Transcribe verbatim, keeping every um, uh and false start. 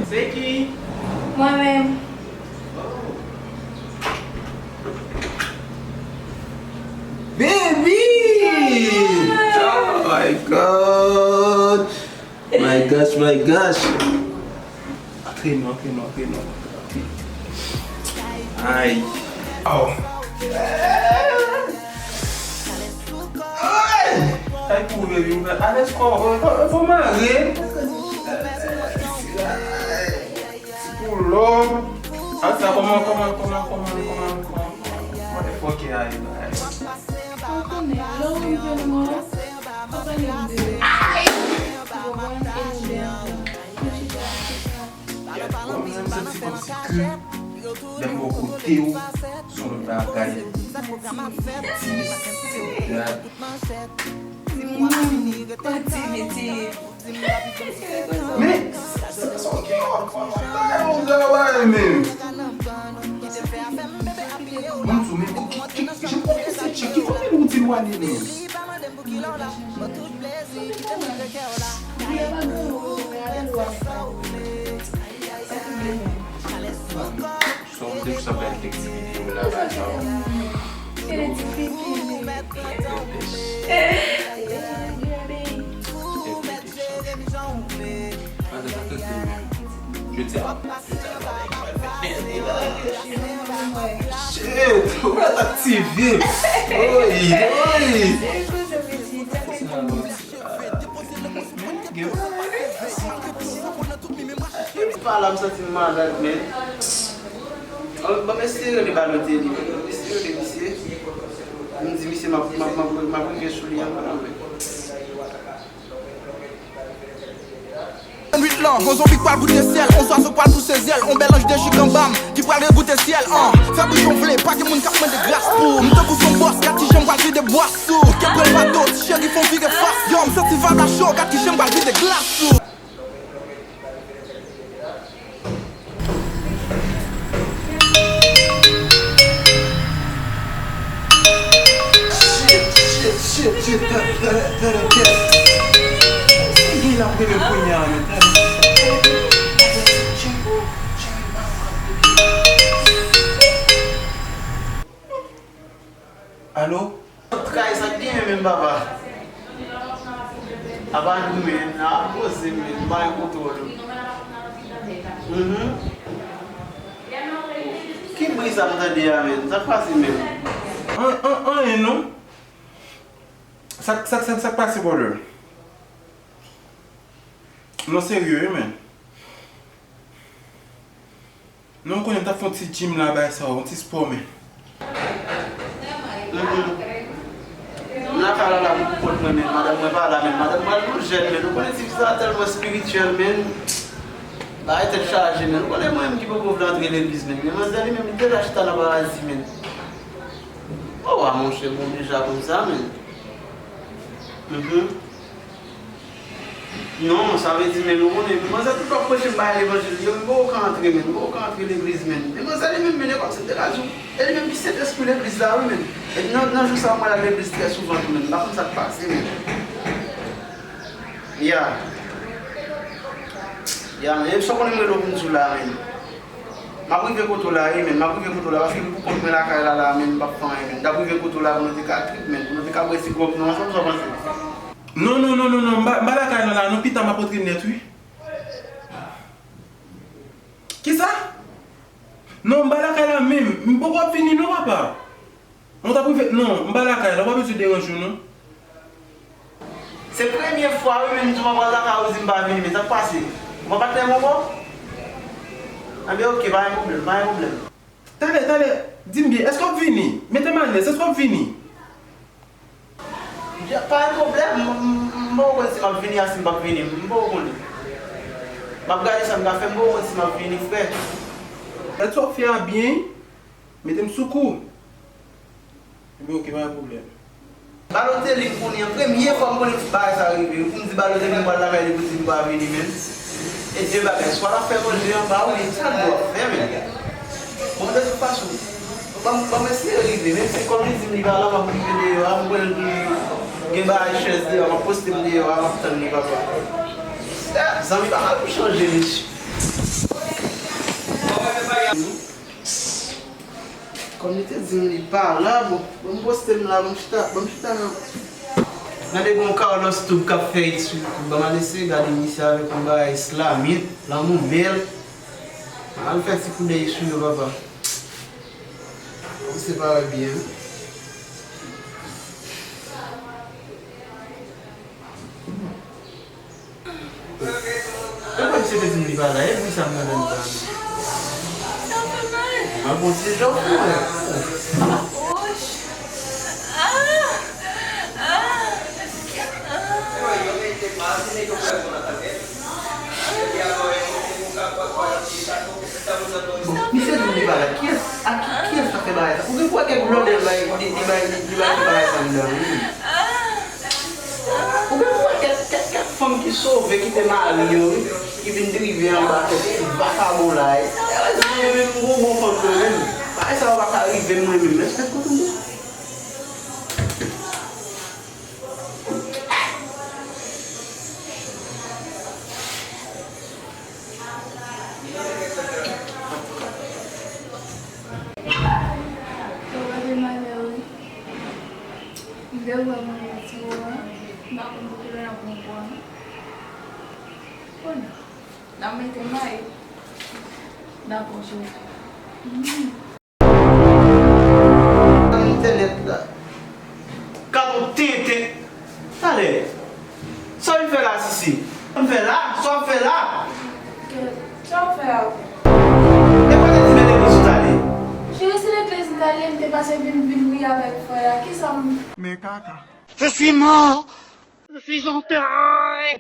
Se ki? Mwen menm. Baby! Oh my God! My gosh, my gosh! Antre non, antre non, antre non. Ay. Oh. Ay! Ay, pou baby, ouvè. Alèz kò, fò mare. Ti pou lò. Ansa, kòman, kòman, kòman, kòman, kòman, kòman. Motherfucker, ay, ay. Ou konnen, lè w rive nan mwen, w ap pale m de, ou konprann, e nou de ansanm. Nou chita, nou chita. Kèt, kòm m santi kòmsi ke lè m bò kote w, se yon lòt bagay. Ti, ti, ti, ti. Timoun, pa di mete. Men, sa, sa, sa, ok, ok, ok, bagay, bagay, men. Mwen, sou men, ki, ki, ki, ki, ki kote se tchik, ki kote nou di nou ale, men? Sa w te sa fè ak ti pipi w la, ba sa w. Kèt ti pipi. Shit, ou la aktive. Oy, oy. Epi pa la, m santi m malad, men. Ban m eseye rele Balotelli, men. Ban m eseye rele misye. M di misye m ap, m ap, m ap, m ap rive sou li ankò, men. Nwit lan, yon zonbi k pral goute syèl, yon zwazo k pral pouse zyèl, yon bèl anj dechik anba m, ki pral regoute syèl, an. Fè bouch ou vle, pa gen moun k ap mande gras pou ou. M tankou son bòs, gad kijan m pral vide bwàs sou ou. Kè pran l pa do, ti cheri fè w vire fas. Yo, m santi vag la cho, gad kijan m pral vide glas sou ou. Shit, shit, shit, shit, that, that, that again. Se gen la premye kounye a, men. Alo? Tray sa k genyen menm, papa? Apa nou men, a poze men, bay kontwòl. Mhm. Ki bri sa m tande a, men? Sa k pase menm? An, an, anyen non. Sa, sa, sa, sa k pase, brother? Non, serye wi, men. Non, ou konnen m t ap fè yon ti gym la, bagay sa yo, yon ti spò, men. Mhm. M lakay la, la, pou kont mwen, men madanm mwen pa la, men madanm mwen nou jèn, men ou konnen ti fi sa tèlman espirityèl, men bagay tèt chaje, men ou konnen mwen menm ki poko vle antre legliz, men, men manzè li menm, li deja chita nan paradi, men. O wa, monchè, bon, deja konn sa, men. Mhm. Non, sa vle di, men nou konnen, men manzè tout w ap preche m bay levanjil, yo, m poko ka antre, men, m poko ka antre legliz, men. Men manzè li menm, men, e kòmsi m te ka di w, e li menm ki sentespri legliz la, wi, men. E nan, nan jou sa, mwen al legliz trè souvan tou, men, m pa konn sa k pase, men. Ya. Ya, men, e sa w konnen m rele w pou m di w la, men. M ap rive kote w la, wi, men, m ap rive kote w la, paske m pou kont mwen lakay la, la, men, m p ap fè anyen, men. M t ap rive kote w la pou nou te ka trip, men, pou nou te ka bwè ti gwòg nou ansanm, sa w panse? Non, non, non, non, non, m pa, m pa lakay la, la, non, pita m ap antre nèt, wi. Kisa? Non, m pa lakay la menm, m poko ap vini, non, papa. Mwen t ap rive, non, m pa lakay la, w pa bezwen deranje w, non. Se premye fwa, wi, men m di w m ap al lakay ou, ou di m pa vini, men sa k pase? Ou pa patnè m ankò? Anben, oke, pa gen pwoblèm, pa gen pwoblèm. Talè, talè, di m byen, èske w ap vini? Mete m alèz, èske w ap vini? Ya, pa gen pwoblèm, m, m, m poko konn si m ap vini a si m p ap vini, m poko konnen. M ap gade sa m ka fè, m poko konn si m ap vini, frè. Gad sa w ap fè a byen, wi. Mete m sou kou. Ebyen, oke, pa gen pwoblèm. Balotelli, m konnen an, premye fwa m konnen ti bagay sa rive wi, pou m di Balotelli m pral lakay li pou di m pa vini menm. E de bagay, swa l ap fè manje anba wi, sa l dwe ap fè menm. Bon, de tout fason, ban m, ban m eseye rive, menm si kòm li di m li pa la, m ap rive deyò a, m konnen l toujou Gen bagay chèz deyò, m ap poste m deyò a, m ap tann li, papa. Eh, zanmi, papa, pou chanje, mesye. Kòm li te di m li pa la, bon, bon, m poste m la, bon, m chita, bon, m chita nan. Gade bon Carlos Tube k ap fè etid, ban m al eseye gade misye avèk yon bagay islamit, lanmou bèl. Al fè ti koudèy sou yo, papa. Kòm se pa byen. Mwen kwè misye te di m li pa la, e bri sa m tande anndan an. Sa fè mal. Mwen bon ti jan pou mwen. Wouch. Ah! Ah! Ah! Bon, misye di m li pa la. Kiyès, a ki, kiyès k ap fè bagay sa? Ou gen pou wè kèk blòdè l bay, li, li bay, li, li bay bagay sa anndan, wi. Ou gen pou wè kèk, kèk, kèk fanm ki sove, kite mari yo, wi, ki vin drive anba kèk ti vakabon la, e. E, yo menm, m gon bon fanm mwen menm. Bagay sa yo pa ka rive m mwen menm. Respè kote m ye. Yo rele malè wi. M te wè mwen yon ti moman, m pa konn pou kilè n ap pran kò an. Bon, n ap mete may. Dakò, cheri. Nan entènèt la. Gad on tenten. Talè. Sa w vin fè la, Sisi? Sa w vin fè la? Sa w ap fè la? Sa w ap fè la? E pa w te di m legliz ou t ale? Cheri, se legliz m t ale, m te pase vin, vin ri avèk frè a. Kisa m... Men kaka. Je suis mort. Je suis enterré.